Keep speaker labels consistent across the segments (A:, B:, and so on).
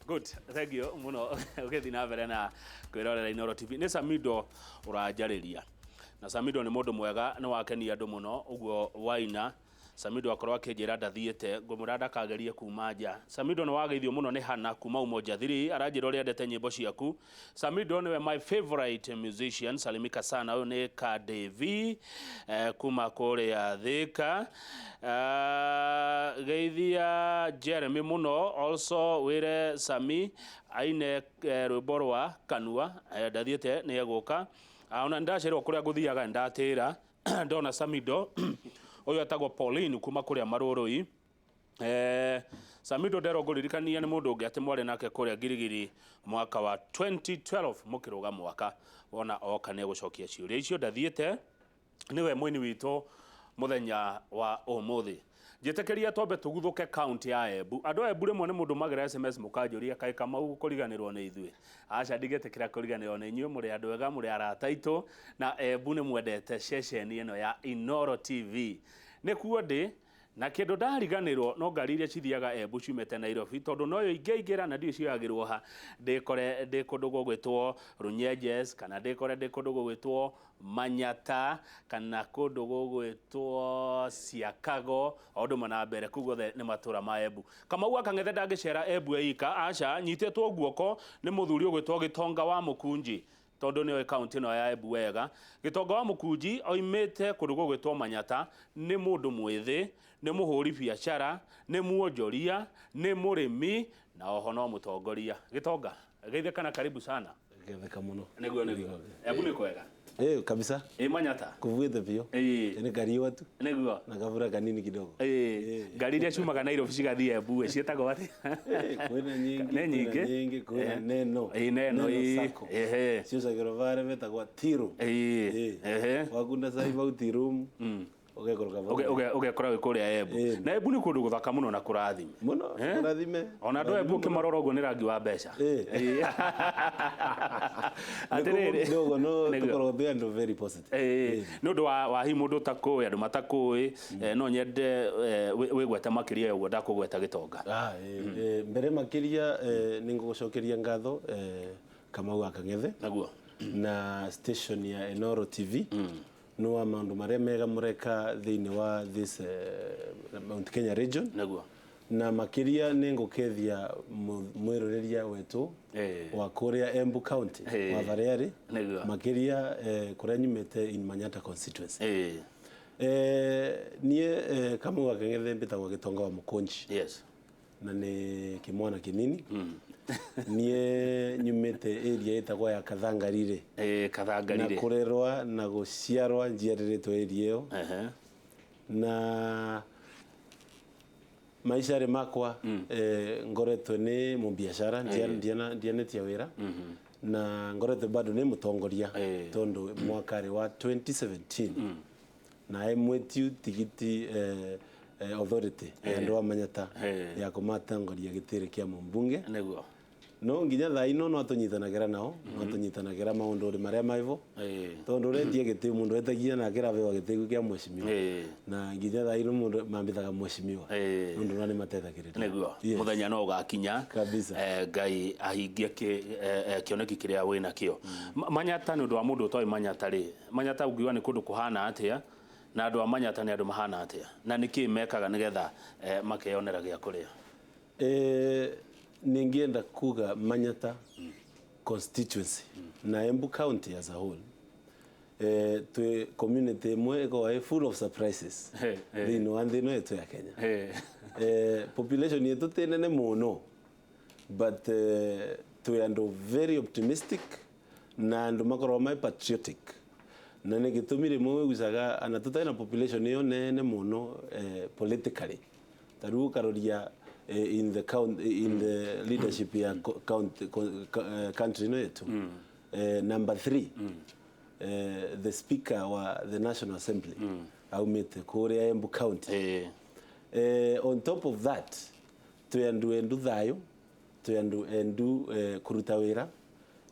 A: Good, thank you muno. Ũgĩthiĩ na mbere na kwĩrorera Inooro TV, nĩ Samido ũranjarĩria, na Samido nĩ mũndũ mwega, nĩ wakenia andũ mũno ũguo waina. Samido akorwo akĩnjĩra ndathiĩte, ngũmwĩra ndakagerie kuma nja. Samido nĩ wageithio mũno nĩ Hana kuma Umoja 3, aranjĩra ũrĩa endete nyĩmbo ciaku. Samido nĩwe my favorite musician, salimika sana. Ũyũ nĩ Kadevi kuma kũrĩa Thika. Geithia Jeremy mũno, also wĩre Sami aine rwĩmbo rwa kanua. Ndathiĩte, nĩ egũka. Ona nĩndacererwo kũrĩa ngũthiaga, nĩndatĩra ndona Samido. Ũyũ etagwo Pauline kuma kũrĩa Marũrũi. Samido nderwo ngũririkania nĩ mũndũ ũngĩ atĩ mwarĩ nake kũrĩa Girigiri mwaka wa 2012 mũkĩrũga mwaka. Wona oka nĩ egũcokia ciũria icio. Ndathiĩte nĩwe mũini witũ mũthenya wa ũmũthĩ. Njĩtĩkĩria twambe tũguthũke kaunti ya Embu. Andũ a Embu, rĩmwe nĩ mũndũ magĩra SMS mũkanjũria, kaĩ Kamau kũriganĩrwo nĩ ithuĩ? Aca, ndingĩtĩkĩra kũriganĩrwo nĩ inyuĩ, mũrĩ andũ ega, mũrĩ arata aitũ, na Embu nĩ mwendete ceceni ĩno ya Inooro TV. Nĩkuo ndĩ na kĩndũ ndariganĩrwo no ngari iria cithiaga Embu ciumĩte Nairobi, tondũ noyo ingĩingĩra na ndiũĩ cioyagĩrwo ha, ndĩkore ndĩ kũndũ gũgwĩtwo Runyenjes, kana ndĩkore ndĩ kũndũ gũgwĩtwo Manyata, kana kũndũ gũgwĩtwo Ciakago, o ũndũ ũmwe na mbere. Kũu guothe nĩ matũra ma Embu. Kamau wa Kang'ethe ndangĩcera Embu eika, aca, nyitĩtwo guoko nĩ mũthuri ũgwĩtwo Gĩtonga wa Mũkunji, tondũ nĩoĩ kaũntĩ ĩno ya Embu wega. Gĩtonga wa Mũkunji oimĩte kũndũ gũgwĩtwo Manyata, nĩ mũndũ mwĩthĩ, nĩ mũhũri biacara, nĩ muonjoria, nĩ mũrĩmi, na oho no mũtongoria. Gĩtonga, geithĩka na karibu sana.
B: Getheka muno.
A: Nĩguo. Embu nĩ kwega?
B: Eh, kabisa.
A: Ĩ Manyata?
B: Kuvuite biũ. Nĩ kariũa tu. Na kabura kanini kidogo.
A: Ngari iria ciumaga Nairobi cigathiĩ Embu ĩ ciĩtagwo atĩa?
B: Kwĩna nyingĩ.
A: Nĩ nyingĩ?
B: Kwĩna nyingĩ, kwĩna Neno.
A: Ĩ, Neno, ĩ.
B: Sacco. Ciũcagĩrwo bare betagwa Tea Room. Wakunda cai bau tea room. Ũgekoroka bau.
A: Ũgekora wĩ kũrĩa Embu. Na Embu nĩ kũndũ gũthaka mũno na kũrathime.
B: Mũno, kũrathime.
A: Ona andũ a Embu ũkĩmarora ũguo nĩ rangi wa mbeca.
B: Atĩrĩrĩ. Kidogo no tũkoragwo twĩ andũ very positive.
A: Nĩ ũndũ wa hihi mũndũ ũtakũĩ, andũ matakũĩ, no nyende wĩgwete makĩria ũguo ndakũgweta Gĩtonga.
B: Mbere makĩria nĩ ngũgũcokeria ngatho, Kamau wa Kang'ethe. Na station ya Inooro TV. Nĩ wa maũndũ marĩa mega mũreka thĩinĩ wa this Mount Kenya region. Na makĩria nĩ ngũkethia mwĩroreria wetũ wa kũrĩa Embu County wa Bariari, makĩria kũrĩa nyumĩte in Manyata constituency. Niĩ Kamau wa Kang'ethe mbĩtagwo Gĩtonga wa Mũkũnji. Na nĩ kĩmwana kĩnini. Niĩ nyumĩte area ĩtagwo ya Kathangarire.
A: Kathangarire.
B: Na kũrerwa na gũciarwa njiarĩrĩtwo area ĩyo. Na maisha rĩ makwa ngoretwo nĩ mũbiacara, ndianĩtie wĩra, na ngoretwo bado nĩ mũtongoria, tondũ mwaka rĩ wa 2017 na mwĩtiu tigiti authority ya andũ a Manyata ya kũmatongoria gĩtĩrĩ kĩa mũmbunge. No nginya thaa ino no tũnyitanagĩra nao, no tũnyitanagĩra maũndũ marĩa maivo, tondũ ũretia gĩtĩ mũndũ etagia na kĩrabewa gĩtĩ kĩa mheshimiwa, na nginya thaa ino mũndũ mambĩtaga mheshimiwa nĩ ũndũ nĩ matethagĩrĩria.
A: Mũthenya no ũgakinya.
B: Kabisa.
A: Ngai ahingie kĩoneki kĩrĩa wĩna kĩo. Manyata, nĩ ũndũ wa mũndũ ũtoĩ Manyata rĩ, Manyata ũngiuga nĩ kũndũ kũhana atĩa, na andũ a Manyata nĩ andũ mahana atĩa, na nĩkĩ mekaga nĩgetha makeyonera gĩa kũrĩa?
B: Ningĩenda kuga Manyata constituency na Embu County as a whole, twĩ community ĩmwe ĩkoragwo ĩ full of surprises thĩinĩ wa nthĩ ĩno yetu ya Kenya. Population yetu ti nene mũno, but twĩ andũ very optimistic na andũ makoragwo me patriotic, na nĩ gĩtũmi rĩmwe wĩgucaga ana tũtarĩ na population ĩyo nene mũno politically. Ta rĩu ũkaroria in the count, in the leadership ya county, country ĩno yetu, number 3, the speaker wa the National Assembly aumĩte kũrĩa Embu County. On top of that, twĩ andũ endu thayũ, twĩ andũ endu kũruta wĩra,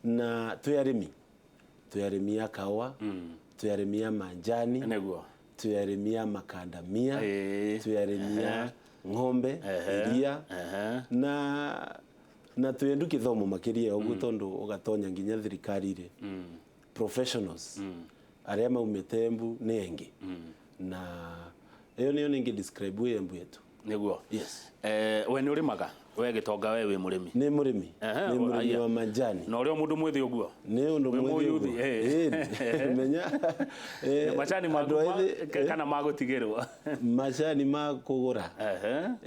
B: na twĩ arĩmi, twĩ arĩmi a kahũa, twĩ arĩmi a manjani, twĩ arĩmi a makandamia, twĩ arĩmi a ng'ombe, iria, na Na twendu kithomo makiria uguo, tondu ugatonya nginya thirikari ri, professionals aria maumite Embu ni engi, na iyo niyo ningi describe wi Embu yetu.
A: Niguo.
B: Yes.
A: We nĩ ũrĩmaga we gĩtonga, we wĩ mũrĩmi?
B: Ni murimi. Ni murimi wa majani.
A: Na ũrĩa mũndũ mwĩthĩ ũguo?
B: Ni undu
A: Wĩ
B: mwithi
A: mũyuthi,
B: ũguo.
A: eh.
B: Ĩĩ, menya
A: macani
B: andũ
A: maku
B: ethĩ,
A: kana magũtigĩrwo?
B: Macani ma kũgũra.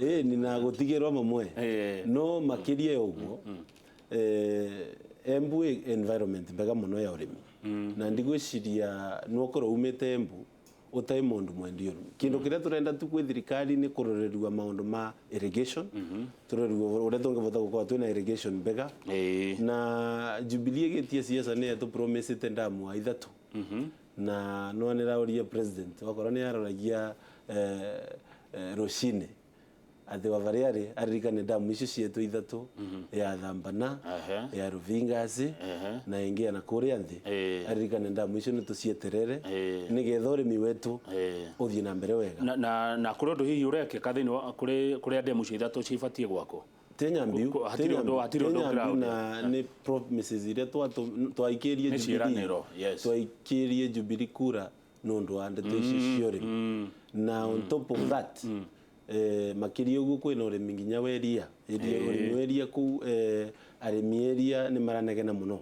B: Ĩĩ, ni na gũtigĩrwo mamwe. No makĩria ya ũguo, Embu ĩ environment mbega mũno ya ũrĩmi, na ndigwĩciria nĩũkorwo umĩte Embu ũtarĩ mũndũ mwendi ũrĩmi. Kĩndũ kĩrĩa tũrenda tu gwĩ thirikari nĩ kũrorerua maũndũ ma irrigation, tũrorerua ũrĩa tũngĩbota gũkorwo twĩna irrigation mbega. Na Jubilee ĩgĩtie ciaca nĩ yatũ ndamu wa ithatũ, na no nĩraũria president wakorwo nĩ aroragia rũcinĩ atĩ wa barĩa arĩ aririkane ndamu icio cietũ ithatũ, ya Thambana, ya Ruvingasi, na ĩngĩ ya nakũrĩa thĩ. Aririkane ndamu icio nĩ tũcieterere nĩgetha ũrĩmi wetu ũthiĩ na mbere wega.
A: Na kũrĩ ũndũ hihi ũrekĩka thĩinĩ wa kũrĩa ndemu icio ithatũ cibatiĩ gwakwo?
B: Tĩ nyambiu.
A: Hatirĩ ũndũ
B: nyambiu
A: ground.
B: Na nĩ promises iria twaikĩrie
A: Nĩ
B: Jubilee.
A: ciĩranĩro, yes.
B: Twaikĩrie Jubilee kura nĩ ũndũ wa ndeto icio cia ũrĩmi, na on top of that, makĩria ũguo kwĩna ũrĩmi nginya wa iria. Ũrĩmi wa iria kũu, arĩmi a iria nĩ maranegena mũno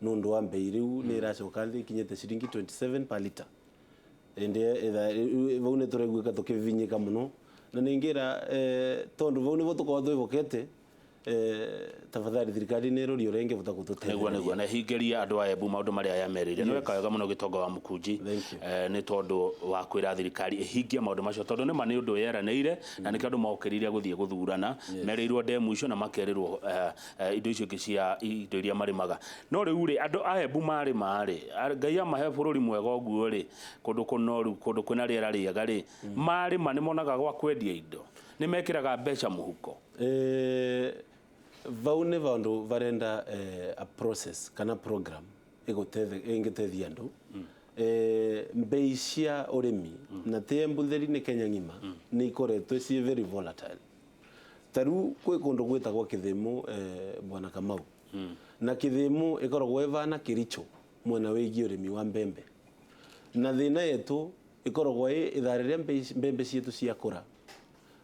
B: nĩ ũndũ wa mbei rĩu nĩ ĩracoka thĩ, ikinyĩte ciringi 27 per liter. Ĩndĩ vau nĩ tũraiguĩka tũkĩvinyĩka mũno, na nĩngĩra tondũ vau nĩvo tũkoragwo twĩhokete, tafadhali thirikari nĩ ĩroria ũrĩa ĩngĩbota gũtũteithĩrĩria.
A: Nĩguo na ĩhingĩrie andũ a Embu maũndũ marĩa yamerĩire. Nĩ weka wega mũno, gĩtonga wa Mũkunji.
B: Thank you.
A: Nĩ tondũ wa kwĩra thirikari ĩhingie maũndũ macio, tondũ nĩma nĩ ũndũ yeranĩire, na nĩkĩo andũ mokĩrire gũthiĩ gũthurana. Merĩirwo ndemu icio na makerĩrwo indo icio ingĩ cia indo iria marĩmaga. No rĩu rĩ, andũ a Embu marĩma rĩ, Ngai amahe bũrũri mwega ũguo rĩ, kũndũ kũnoru, kũndũ kwĩna rĩera rĩega rĩ, marĩma nĩ monaga gwa kwendia indo, nĩ mekĩraga mbeca mũhuko?
B: Vau nĩ vandu varenda a process kana program ĩngĩteithia andũ. Mbei cia ũrĩmi, na ti Embu theri, nĩ Kenya ng'ima, nĩ ikoretwo ciĩ very volatile. Ta rĩu kwĩ kũndũ gwĩtagwo Kĩthĩmũ, bwana Kamau, na Kĩthĩmũ ĩkoragwo ĩvana Kĩricho mwena wĩgiĩ ũrĩmi wa mbembe, na thĩna yetu ĩkoragwo ĩ ithaa rĩrĩa mbembe cietũ ciakũra,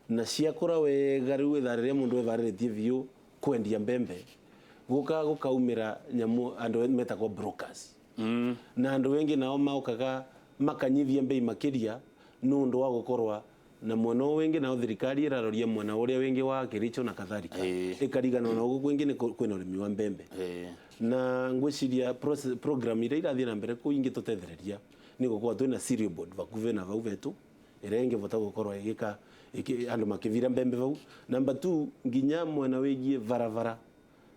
B: na ciakũra wega, rĩu ithaa rĩrĩa mũndũ evarĩrĩtie biũ kwendia mbembe, gũka gũkaumĩra nyamũ andũ metagwo brokers, na andũ wengi nao maũkaga makanyithia mbei makĩria nĩ ũndũ wa gũkorwa na mwena ũyũ wĩngĩ, nao thirikari ĩraroria mwena ũrĩa wĩngĩ wa Kĩricho na kadhalika, ĩkarigana ona gũkũ kwĩngĩ nĩ kwĩna ũrĩmi wa mbembe. Na ngwĩciria program iria irathiĩ na mbere kũu ingĩtũtethereria nĩ gũkorwo twĩna cereal board vakuhĩ na vau vetu, ĩrĩa ĩngĩbota gũkorwo ĩgĩka andũ makĩvira mbembe vau. Number two, nginya mwena wĩgiĩ barabara,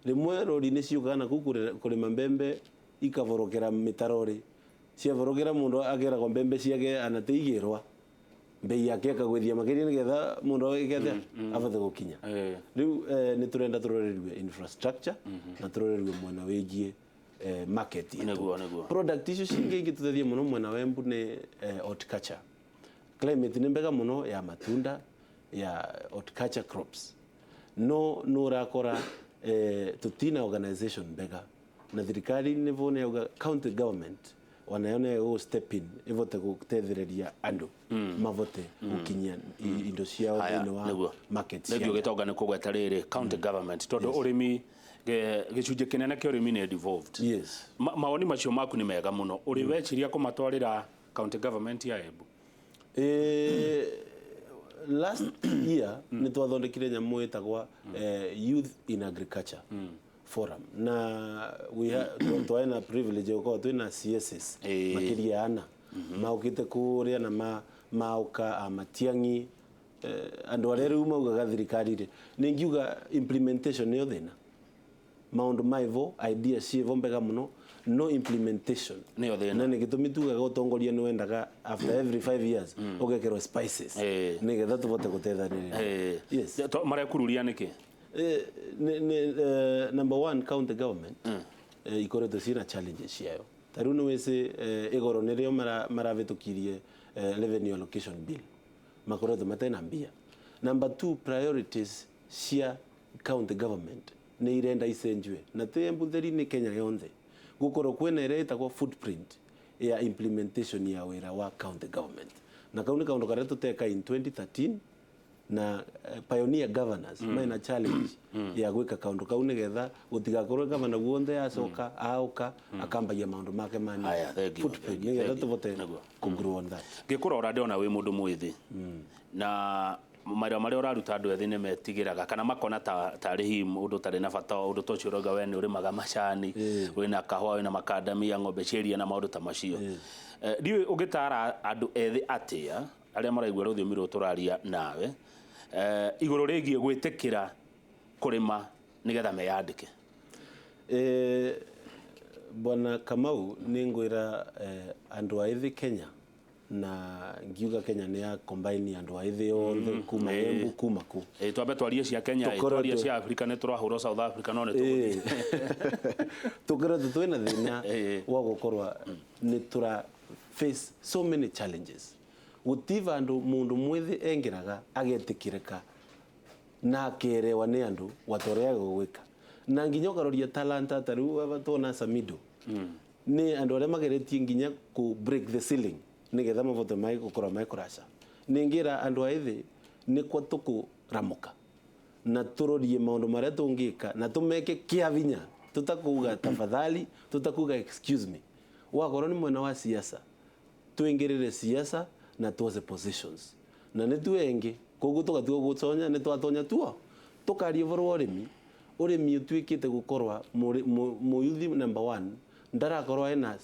B: rĩmwe rori nĩ ciũkaga na kũu kũrĩma mbembe ikaborokera mĩtaro rĩ, ciaborokera mũndũ akeragwo mbembe ciake anateigĩrwa mbei yake akagwĩthia makĩria nĩgetha mũndũ eke atĩa abote gũkinya. Rĩu nĩ tũrenda tũrorerue infrastructure na tũrorerue mwena wĩgiĩ market yetu.
A: Nĩguo.
B: Product icio cingĩ ingĩtũteithia mũno mwena wa Embu nĩ horticulture. Climate nĩ mbega mũno ya matunda, ya horticulture crops, no nĩ ũrakora tũtina organization mbega, na thirikari nĩvo nĩ yauga county government onayo nĩ ĩgũ step in ĩvote gũtethereria andũ mavote gũkinyia indo ciao
A: Haya,
B: thĩinĩ wa
A: nĩguo.
B: market
A: Thengiũ
B: cia
A: gĩtonga nĩ kũgweta rĩrĩ county government, tondũ ũrĩmi gĩcunjĩ kĩnene kĩa ũrĩmi nĩ devolved. Mawoni macio maku nĩ mega mũno. Ũrĩ weciria kũmatwarĩra county government ya Embu?
B: Last year nĩ twathondekire nyamũ ĩtagwa Youth in Agriculture Forum, na twarĩ na privilege ya gũkorwo twĩna CSS makĩria ya ana maũkĩte kũrĩa na maũka a Matiang'i, andũ arĩa rĩu maugaga thirikari rĩ, nĩ ngiuga implementation nĩyo thĩna. Maũndũ maivo, idea ciĩvo mbega mũno, no implementation
A: Nĩyo thĩna.
B: Na nĩ gĩtũmi tugaga ũtongoria nĩ wendaga after every 5 years ũgekĩrwo spices nĩgetha tũvote gũteithanĩrĩria. Yes.
A: Marekururia nĩkĩ?
B: Number one, county government ikoretwo ciĩna challenges ciayo. Ta rĩu nĩ wĩcĩ igoro nĩrĩo maravĩtũkirie revenue allocation bill, makoretwo matena mbia. Number two, priorities cia county government. Nĩ irenda icenjwe na ti Embu theri, nĩ Kenya yonthe, gukorwo kwĩna ĩrĩa ĩtagwo footprint ya implementation ya wĩra wa county government, na kau nĩ kaũndũ karĩa tũteka in 2013 na pioneer governors mena challenge ya gwĩka kaũndũ kau nĩgetha gũtigakorwo governor guonthe acoka aoka akambagia maũndũ make mani.
A: Aya, thank you,
B: footprint
A: thank you,
B: nĩgetha
A: thank you.
B: tũvote
A: Nĩguo.
B: kũ grow on that.
A: Ngĩkũrora ndĩrona wĩ mũndũ mwĩthĩ, na mawĩra marĩa ũraruta andũ ethĩ nĩ metigĩraga kana makona ta tarĩ hihi mũndũ ũtarĩ na bata. Ũndũ ta ũcio ũrauga we nĩ ũrĩmaga macani, wĩna kahũa, wĩna makandamia, ng'ombe cia iria na maũndũ ta macio. Ndiũĩ ũngĩtara andũ ethĩ atĩa arĩa maraigua rũthiomi rũrũ tũraria nawe igũrũ rĩgiĩ gwĩtĩkĩra kũrĩma nĩgetha meyandĩke.
B: Bwana Kamau, nĩ ngwĩra andũ a ethĩ Kenya, na ngiuga Kenya nĩ ya combine andũ a ethĩ othe kuma Embu, kuma kũ.
A: Twambe twarie cia Kenya, twarie cia Africa, nĩ tũrahũrwo South Africa, no nĩ tũgũthiĩ.
B: Tũkoretwo twĩna thĩna wa gũkorwa nĩ tũra face so many challenges. Gũti vandũ mũndũ mwĩthĩ engĩraga agetĩkĩrĩka na akerewa nĩ andũ watoreaga gwĩka, na nginya ũkaroria talanta. Ta rĩu aba tuona Samido, nĩ andũ arĩa mageretie nginya ku break the ceiling nĩgetha mavote mai gũkorwo mai kũraca. Nĩngĩra andũ a ethĩ nĩ kwa tũkũramũka na tũrorie maũndũ marĩa tũngĩka na tũmeke kĩa vinya, tũtakuga tafadhali, tũtakuga excuse me. Wakorwo nĩ mwena wa siasa, twingĩrĩre siasa na tuose positions, na nĩ tuenge koguo tũgatua gũtonya nĩ twatonya tuo. Tũkaria ũhoro wa ũrĩmi, ũrĩmi ũtuĩkĩte gũkorwa mũyuthi number one ndarakorwo ena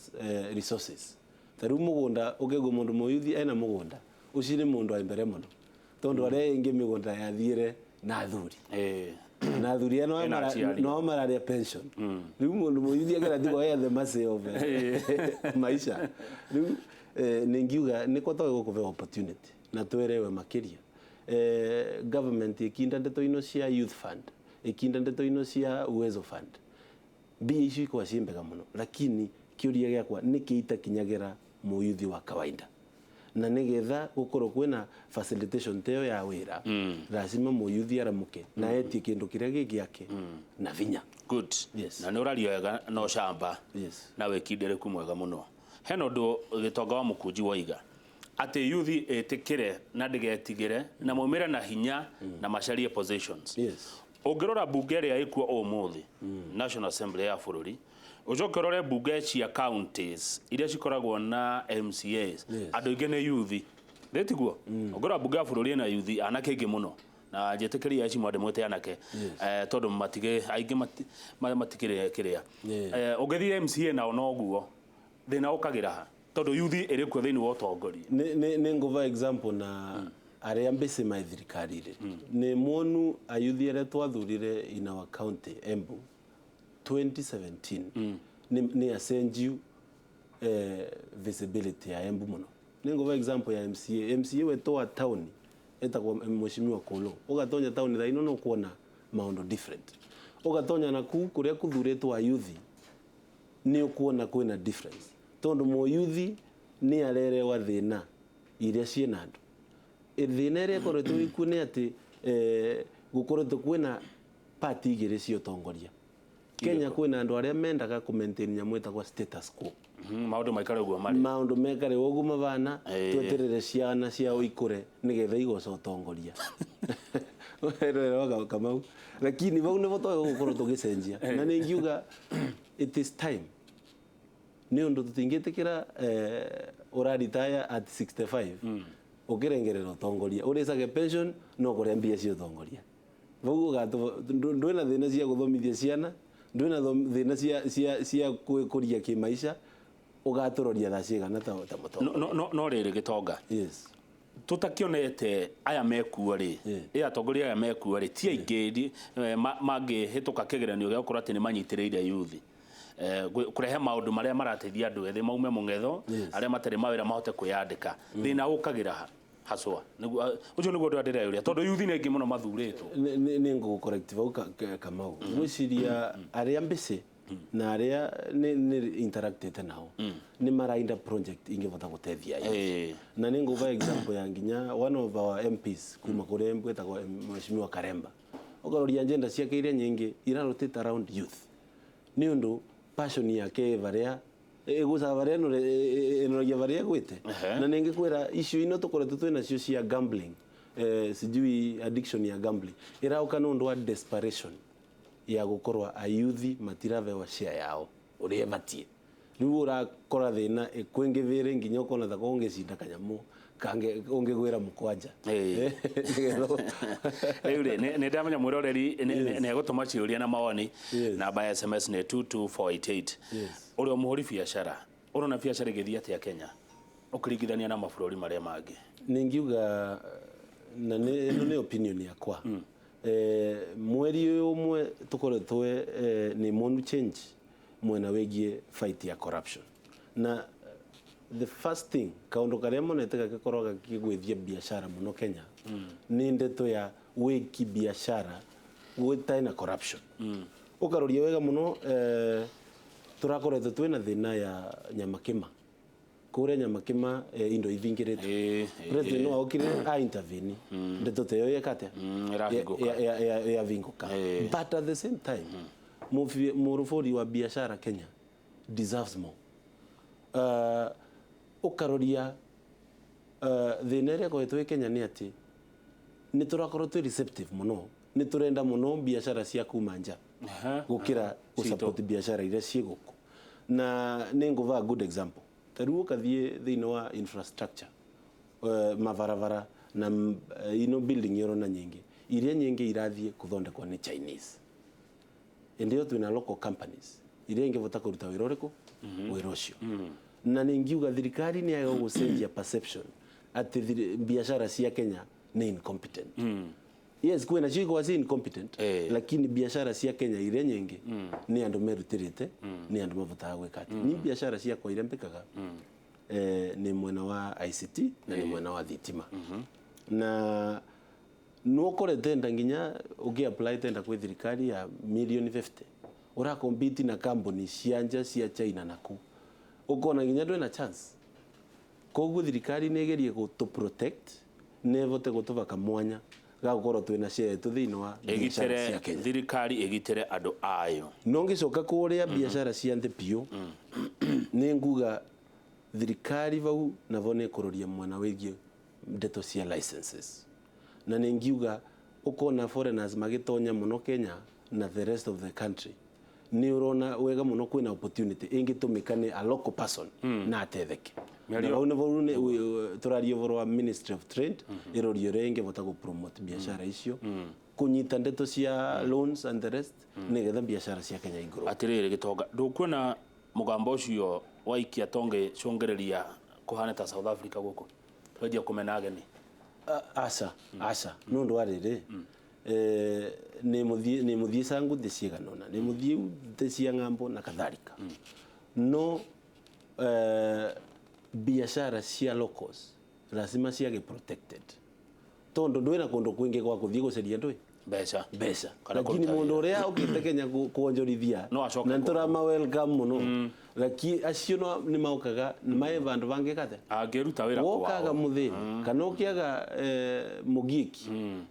B: resources. Ta rĩu mũgũnda, ũkĩgua mũndũ mũyuthi ena mũgũnda ũcio nĩ mũndũ wa mbere mũno, tondũ arĩa aingĩ mĩgũnda yathiĩre na athuri, na athuri aya
A: Ena aciari.
B: no mararĩa pension. Rĩu mũndũ mũyuthi akĩratigwo at the mercy of maisha. Rĩu nĩ ngiuga nĩ kwa twage gũkũve opportunity na twerewe makĩria. Government ĩkinda ndeto ino cia youth fund, ĩkinda ndeto ino cia Uwezo Fund, mbia icio ikoragwo ciĩ mbega mũno, lakini kĩũria gĩakwa nĩkĩ itakinyagĩra mũyuthi wa kawaida? Na nĩgetha gũkorwo kwĩna facilitation ta ĩyo ya wĩra, lazima mũyuthi aramuke na etie kĩndũ kĩrĩa gĩ gĩake na vinya.
A: Good.
B: Yes.
A: Na nĩ ũraria wega na ũcamba na wĩkindĩrĩku mwega mũno. Hena ũndũ Gĩtonga wa Mũkunji woiga atĩ yuthi ĩtĩkĩre na ndĩgetigĩre na maumĩre na hinya na macarie positions. Ũngĩrora bunge ĩrĩa ĩkuo ũmũthĩ, National Assembly ya bũrũri, ũcoke ũrore bunge cia counties iria cikoragwo na MCAs, andũ aingĩ nĩ yuthi, thĩtiguo? Ũngĩrora bunge ya bũrũri ĩna yuthi anake aingĩ mũno, na njĩtĩkĩria ici mwandĩ mwĩte anake, tondũ matige aingĩ matikĩrĩ kĩrĩa. Ũngĩthiĩ MCA nao noguo. Thĩna ũkagĩra ha, tondũ yuthi ĩrĩ kuo thĩinĩ wa ũtongoria?
B: Nĩ ngũva example na arĩa mbĩcĩ mai thirikari-rĩ, nĩ mwonu ayuthi arĩa twathurire in our county Embu 2017 nĩ acenjiu visibility ya Embu mũno. Nĩ ngũva example ya MCA, MCA wetũ wa town etagwo Mheshimiwa Kolo. Ũgatonya town thaa ino nĩ ũkuona maũndũ different. Ũgatonya na kuu kũrĩa kũthurĩtwo ayuthi nĩ ũkuona kwĩna difference, tondũ mũyuthi nĩ arerewa thĩna iria ciĩna andũ. Thĩna ĩrĩa ĩkoretwo ĩkuo nĩ atĩ gũkoretwo kwĩna party igĩrĩ cia ũtongoria Kenya. Kwĩna andũ arĩa mendaga kũ maintain nyamũ ĩtagwo status quo.
A: Maũndũ maikare ũguo marĩ.
B: Maũndũ mekare ũguo mabana, tweterere ciana ciao ikũre nĩgetha igoca ũtongoria. Wĩrore Kamau, lakini vau nĩvo twage gũkorwo tũgĩcenjia, na nĩ ngiuga it is time, nĩ ũndũ tũtingĩtĩkĩra ũraritaya at 65 ũkĩrengerera ũtongoria, ũrĩcage pension no kũrĩa mbia cia ũtongoria. Vau ũgatũ ndwĩna thĩna cia gũthomithia ciana, ndwĩna thĩna cia gwĩkũria kĩmaica, ũgatũroria thaa cigana ta mũtongoria?
A: No rĩrĩ, Gĩtonga, tũtakĩonete aya mekuo rĩ, ĩ atongoria aya mekuo rĩ, ti aingĩ mangĩhĩtũka kĩgeranio gĩa gũkorwo atĩ nĩ manyitĩrĩire yuthi kũrehe maũndũ marĩa marateithia andũ ethĩ maume mũng'etho, arĩa matarĩ mawĩra mahote kwĩyandĩka. Thĩna ũkagĩra ha haswa? Ũcio nĩguo ũndũ ndĩreyũria, tondũ yuthi nĩ aingĩ mũno mathurĩtwo.
B: Nĩ ngũgũ vau Kamau. Ngwĩciria arĩa mbĩcĩ na arĩa nĩ interactĩte nao nĩ marainda project ingĩbota gũteithia youth. Na nĩ ngũva example ya nginya one of our MPs kuma kũrĩa Embu etagwo Mheshimiwa Karemba. Ũkaroria agenda ciake iria nyingĩ ira rotate around youth, nĩ ũndũ passion yake ĩ varia ĩgucaga varia ĩnoragia varia ĩgwĩte. Na nĩngĩkwĩra icio ino tũkoretwo twĩ nacio cia gambling, sijui addiction ya gambling ĩraũka nĩ ũndũ wa desperation ya gũkorwo ayuthi matirabewa share yao ũrĩa ĩbatiĩ. Rĩu ũrakora thĩna ĩkwĩngĩthĩre nginya ũkona ta ũngĩcinda kanyamũ kange ũngĩgwĩra mũkwanja.
A: Rĩu rĩ, nĩ ndamenya mwĩroreri nĩ egũtũma ciũria na mawoni. Namba ya SMS nĩ 22488. Ũrĩa mũhũri biacara, ũrona biacara ĩgĩthiĩ atĩa Kenya ũkĩringithania na mabũrũri marĩa mangĩ?
B: Ningiuga na nĩ ĩno nĩ opinion yakwa, mweri ũyũ ũmwe tũkoretwo nĩ monu change mwena wĩgiĩ fight ya corruption. Na the first thing, kaũndũ karĩa monete gagĩkorwo gakĩgwĩthia biacara mũno Kenya nĩ ndeto ya wĩki biacara gũtarĩ na corruption. Ũkaroria wega mũno, tũrakoretwo twĩna thĩna ya Nyamakĩma kũrĩa Nyamakĩma, indo ithingĩrĩtwo. President no aokire a intervene, ndeto ta ĩyo yeka atĩa?
A: Ĩrahingũka.
B: Yavingũka. But at the same time, mũrũbũri wa biacara Kenya deserves more. Ũkaroria thĩna ĩrĩa ĩkoretwo ĩ Kenya nĩ atĩ nĩ tũrakorwo twĩ receptive mũno, nĩ tũrenda mũno biacara cia kuma nja gũkĩra gũsupport biacara iria ciĩ gũkũ. Na nĩ ngũva good example, ta rĩu ũkathiĩ thĩinĩ wa infrastructure, mabarabara na ino building yorona nyingĩ, iria nyingĩ irathiĩ kũthondekwo nĩ Chinese. Ĩndĩ ĩyo twĩna local companies iria ingĩbota kũruta wĩra ũrĩkũ, wĩra ũcio. Na nĩ ngiuga thirikari nĩ yaga gũcenjia perception atĩ biacara cia Kenya nĩ incompetent. Yes, kwĩna cio ikoragwo ci incompetent, lakini biacara cia Kenya iria nyingĩ nĩ andũ merutĩrĩte, nĩ andũ mavotaga gwĩka atĩ ni biacara ciakwa iria mbĩkaga, nĩ mwena wa ICT na nĩ mwena wa thitima. Na nũkore tenda nginya ũngĩ apply tenda kwĩ thirikari ya milioni 50, ũrakompete na kambuni cia nja cia China naku ũkona nginya ndwĩna chance. Koguo thirikari nĩ ĩgerie gũtũ protect, nĩ ĩvote gũtũva kamwanya ga gũkorwo twĩna share yetu thĩinĩ wa biacara cia
A: ĩgitĩre
B: Kenya.
A: Thirikari ĩgitĩre andũ ayo.
B: No ngĩcoka kũrĩa biacara cia nthĩ biũ, nĩ nguga thirikari vau navo nĩ kũroria mwena wĩgiĩ ndeto cia licenses. Na nĩ ngiuga ũkona foreigners magĩtonya mũno Kenya na the rest of the country, nĩ ũrona wega mũno kwĩna opportunity ĩngĩtũmĩka nĩ a local person na atetheke. Na hau nĩvo tũraria ũhoro wa Ministry of Trade ĩroria ũrĩa ĩngĩvota gũ promote biacara icio, kũnyita ndeto cia loans and the rest, nĩgetha biacara cia Kenya igrow.
A: Atirĩrĩ gĩtonga, ndũkuona mũgambo ũcio waikia tongĩcũngĩrĩria kũhana ta South Africa gũkũ twenjia kũmena ageni?
B: Aca, aca, nĩ ũndũ wa rĩrĩ, nĩ mũthiĩ cangu thĩ cigana ũna, nĩ mũthiĩ thĩ cia ng'ambo na kadhalika, no biacara cia locals lazima ciage protected, tondu ndwĩna kũndũ kwingĩ gwa kũthiĩ gũcaria ndũĩ
A: mbeca.
B: Mbeca.
A: Kana
B: lakini
A: kũruta
B: mũndũ
A: wĩra.
B: Ũrĩa okĩte Kenya kuonjorithia
A: No acoke
B: na nĩtũrama welcome mũno, lakini acio no nĩ mokaga mae vandũ vangĩ kathe
A: angĩruta wĩra
B: wokaga
A: kwao.
B: Mũthĩni kana ũkĩaga mũgiĩki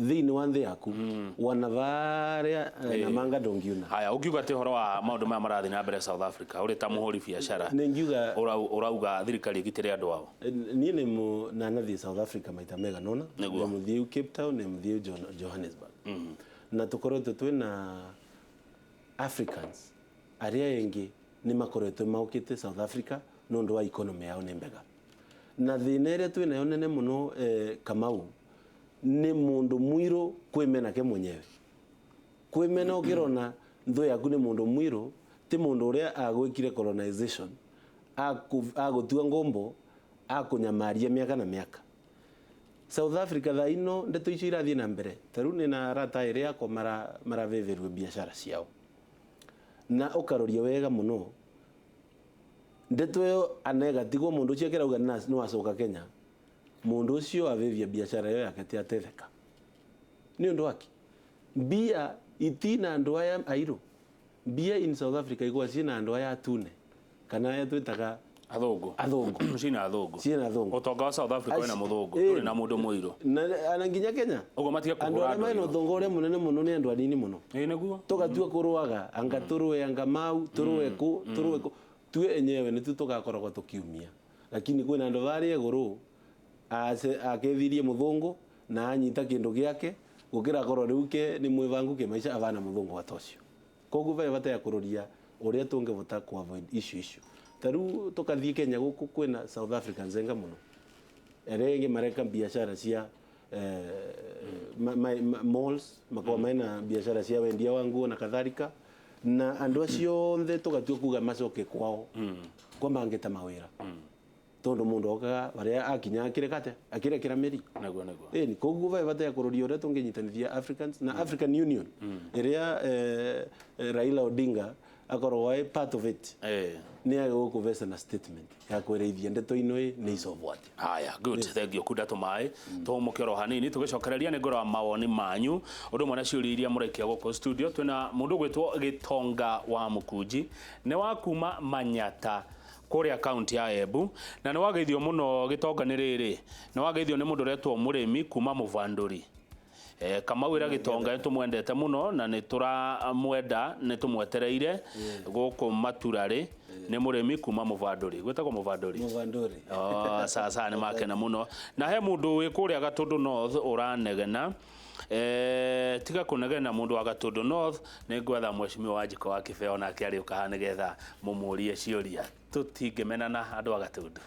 B: thĩinĩ wa nthĩ yaku wana varia na manga ndũngiuna.
A: Haya, ũngiuga atĩ ũhoro wa maũndũ maya marathiĩ na mbere South Africa, ũrĩ ta mũhũri biacara,
B: Nĩ ngiuga
A: ũrauga thirikari ĩgitĩre andũ ao?
B: Niĩ nĩ nanathiĩ South Africa maita megana ũna.
A: Nĩguo.
B: Nĩ mũthiĩ Cape Town, nĩ mũthiĩ Johannesburg, na tũkoretwo twĩna Africans arĩa aingĩ nĩ makoretwo maũkĩte South Africa nĩ ũndũ wa economy yao nĩ mbega. Na thĩna ĩrĩa twĩnayo nene mũno, Kamau, nĩ mũndũ mũirũ kwĩmena ke mwenyewe, kwĩmena ũkĩrona nthũ yaku nĩ mũndũ mũirũ, ti mũndũ ũrĩa agwĩkire colonization, agũtua ngombo, akũnyamaria mĩaka na mĩaka. South Africa thaa ino ndeto icio irathiĩ na mbere, ta rĩu nĩ na arata erĩ yakwa maravĩvĩrwo biacara ciao, na ũkaroria wega mũno ndeto ĩyo anegatigwo mũndũ ũcio akĩrauga nĩ wacoka Kenya, mũndũ ũcio avĩvia biacara ĩyo yake ti atetheka nĩ ũndũ wake. Mbia itina andũ aya airũ, mbia in South Africa igwa ciĩna andũ aya atune kana aya twĩtaga
A: Athũngũ.
B: Athũngũ.
A: Cina athũngũ.
B: Ciĩna athũngũ.
A: Ũtonga wa South Africa wĩna mũthũngũ,
B: Ĩĩ.
A: ndũrĩ na mũndũ mũirũ.
B: Na nginya Kenya.
A: Ũguo matige
B: Andũ
A: kũhũra
B: arĩa
A: andũ
B: mena
A: airũ.
B: ũtonga ũrĩa mũnene mũno nĩ andũ anini mũno.
A: Ĩĩ nĩguo.
B: Tugatua kũrũaga anga tũrũe anga mau tũrũe kũ tũrũe kũ tue enyewe nĩtu tũgakoragwo tũkiumia, lakini kwĩna andũ barĩa igũrũ akethirie mũthũngũ na anyita kĩndũ gĩake gũkĩra korwo rĩu ke nĩ mwĩbangu kĩmaica abana mũthũngũ wa tocio. Koguo ve bata ya kũroria ũrĩa tũngĩbota ku avoid issue icio. Ta rĩu tũkathiĩ Kenya gũkũ kwĩna South Africans enga mũno arĩa ĩngĩ mareka biashara cia malls makorwo mena biashara cia wendia wa nguo na kadhalika, na andũ acio othe tũgatua kuga macoke kwao kwa mangĩta mawĩra, tondũ mũndũ okaga barĩa akinya akĩreka akĩrekera mĩri.
A: Nĩguo nĩguo.
B: Ĩni koguo ve bata ya kũroria ũrĩa tũngĩnyitanithia Africans na African Union ĩrĩa Raila Odinga akorwo e part of it. Nĩ agĩgũkũveca na statement ya kwĩreithia ndeto ino ĩ nĩ icovo atĩa.
A: Haya, good, thank you. Kunda tũmaĩ tũhũmũke oro hanini tũgĩcokereria nĩ ngorora mawoni manyu ũndũ ũmwe na ciũria iria mũraikia gũkũ studio. Twĩna mũndũ ũgwĩtwo Gĩtonga wa Mũkunji, nĩ wa kuma Manyata kũrĩa kaunti ya Embu, na nĩ wageithio mũno Gĩtonga nĩ rĩrĩ, nĩ wageithio nĩ mũndũ ũretwo Mũrĩmi kuma Mũbandũri. Kamau ĩra Gĩtonga nĩ tũmwendete mũno na nĩ tũramwenda, nĩ tũmwetereire gũkũ Maturarĩ. Nĩ Mũrĩmi kuma Mũbandũri, gwĩtagwo Mũbandũri.
B: Mũbandũri.
A: Oh, sasa nĩ makena mũno. Na he mũndũ wĩ kũrĩa Gatũndũ North ũranegena. Tiga kũnegena mũndũ wa Gatũndũ North, nĩ ngwetha mheshimiwa Wanjikũ wa Kĩbeo nake arĩũka haha nĩgetha mũmũrie ciũria. Tũtingĩmenana andũ a Gatũndũ.